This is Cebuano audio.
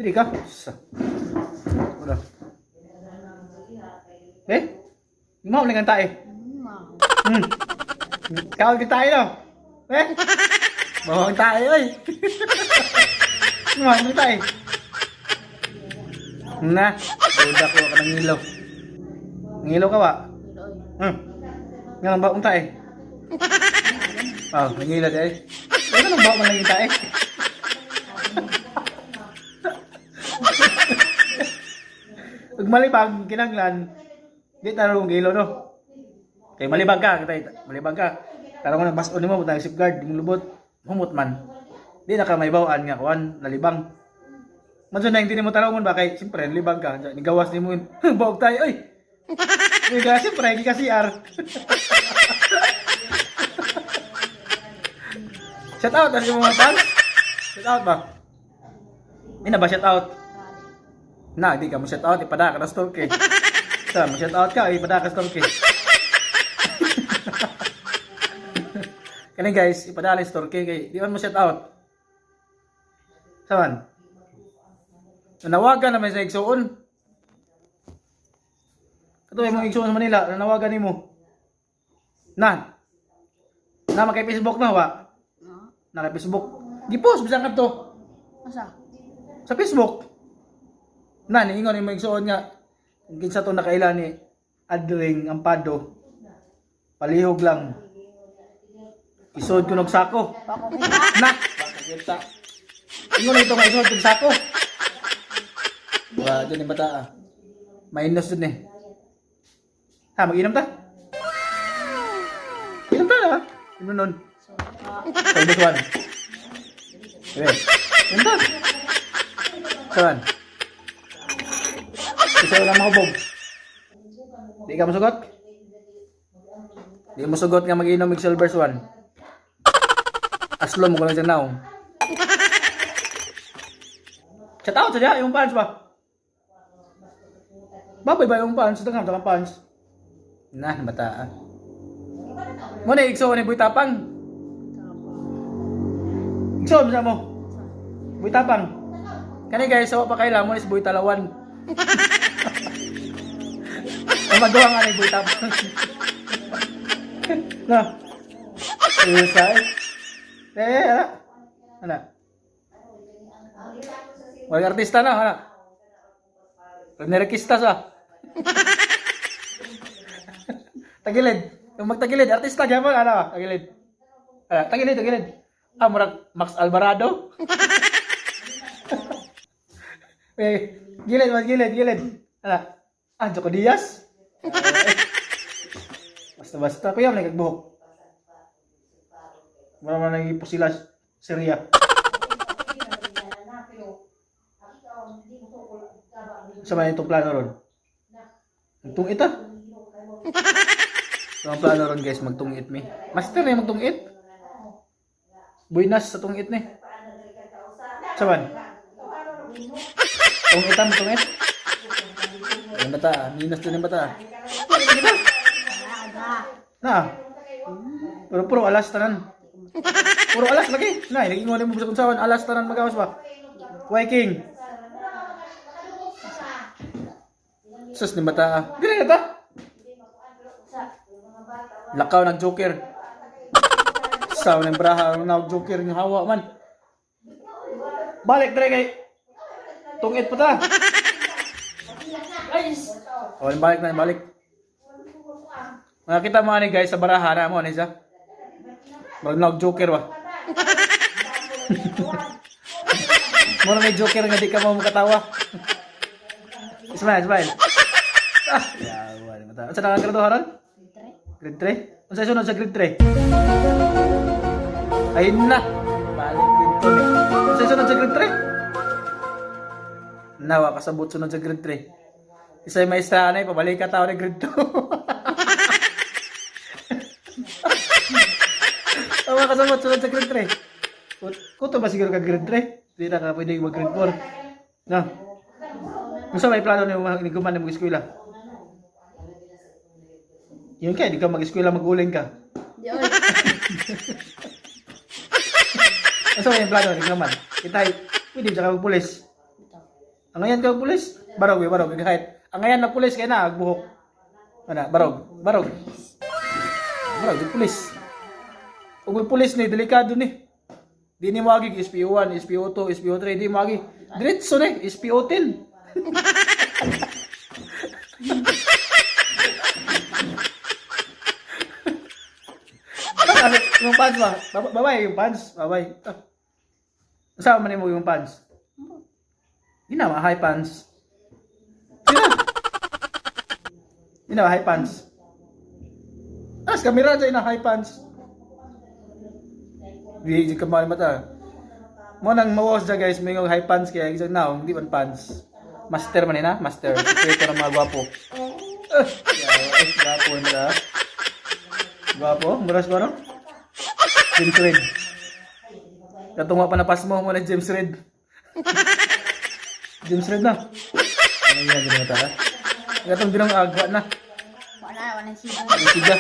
Dili ka. Sa. Wala. Eh? Mao lang ang tae. Kawag kita tayo, no? Eh? Bawang tae, oy. Mao lang tae. Na, duda ko ka ng ngilo. Ngilo ka ba? Nga ang baong tae. Oh, nangilo di ay. Ano nang baong man lang tae? Pag malibag, kinanglan, di tarong gilo, no? Kay malibag ka, kitay, malibag ka. Tarong mo nang bason nimo, butang safeguard, di mo lubot, humot man. Di na ka may bawaan nga kuan, nalibang. Manso na hindi nimo tarongon ba kay siyempre nalibang ka, nigawas nimo yun. Baog tayo, oy. Uy, ka siyempre gi ka CR. Shout out sa mga fans. Shout out ba? Hindi na ba shout out? Na, di ka mo shout out, ipada ka na stalk eh. Sa, mo shout out ka, ipada ka stalk eh. Kani guys, ipadala yung stalk eh, kay di man mo shout out. Saan? Nanawagan naman sa igsuon. Kato yung mga igsuon sa Manila, nanawagan nimo. Na. Na makay Facebook na wa. No? Na kay Facebook. Gipost bisan kadto Asa? sa Facebook. Na niingon nimo igsuon nga kung kinsa to nakaila ni Adring Ampado. Palihog lang. Isod ko nog sako. Bako kita. Na, baka kita. Ingon na ito nga isod kog sako. Wa dyan yung bata ah. Minus dun eh. Ha, mag-inom ta? Inom ta na. Inom nun. So, ah, Service one. Okay. Inom ta. Saan? Isa lang mahubog. Di ka masugot? Di mo sugot nga mag-inom og silver swan. Aslo mo ko lang siya naong. Shout out sa siya, yung fans ba? Baboy ba yung fans? Ito nga, ito fans. Na, bata ah. Mo na, igso ni Boy Tapang. Igso, bisa mo. Boy Tapang. Kani guys, so pa kaila mo is Boy Talawan. Ang magawa nga ni Boy Tapang. Na. Usay. Eh, ala. Ana. Walang artista na, ana. Nirekista sa. Tagilid. Yung magtagilid, artista gyapon ana, tagilid. Ana, tagilid, tagilid. Ah, murag Max Alvarado. Eh, gilid, mas gilid, gilid. Ana. Ah, Joko Diaz. Basta basta kuya man nagbuhok. Wala man nang sila Syria. Sa may itong plano ron? Magtungit ah. So, ang plano ron guys, magtungit mi. Master na yung magtungit. Buinas sa tungit ni. Saban? Tungit ah, magtungit. Ayun bata, ah. Minas din yung bata. Ah. Aga. Na. Pero puro alas tanan. Puro alas lagi. Na, nagingon mo sa kunsawan, alas tanan magawas ba? Viking. Sus ni bata. Ah. Dili na ta. Lakaw ng Joker. Sa ng braha ang naog Joker ng hawa man. Balik dre kay tungit pa ta. Oh, balik na, balik. Makita mo ani guys sa baraha na mo ani siya. Murag naog Joker ba. Murag may Joker nga di ka mo makatawa. Smile, smile. Ah, yawa ni mata. Unsa na kang graduharon? Tre. Grade 3? Unsa sunod sa grade 3? Ayun na. Balik grade 2 ni. Unsa sunod sa grade 3? Nawa kasabot sunod sa grade 3. Isay maestra anay pabalik ka tao ni grade 2. Tama kasabot sunod sa grade 3. Kuto ba siguro ka grade 3? Di na ka pwede mag grade 4. No. Unsa may plano nimo ni guman mo eskwela? Yun kay di ka mag-eskwela maguling ka. Di oy. Unsa may plano ni guman? Kitay pwede sa ka magpulis. Bitaw. Angayan ka og pulis. Barog, eh, barog kahit. Angayan na pulis kay na buhok. Ana, barog, barog. Barog di pulis. Ug may pulis ni delikado ni. Di ni mo agi SPO1, SPO2, SPO3, di mo agi. Diretso ni SPO10. Ano, yung pants ba? Babay, yung pants. Babay. Ah. Saan man mo yung pants? Ginawa, high pants. Sino? Ginawa, high pants. Ah, sa kamera dyan na high pants. Di ka mata. Mo nang mawas dyan, guys, may high pants kaya isang naong, di man pants. Master man na, master. Sikreto ng mga gwapo. Ah, eh, gwapo na. Gwapo, muras ba no? James Reid. Katong wa pa napas mo, mo na James Reid. James Reid na. Ano yan, ginawa ta? Katong binang agwa na. Wala, wala siya. Siga.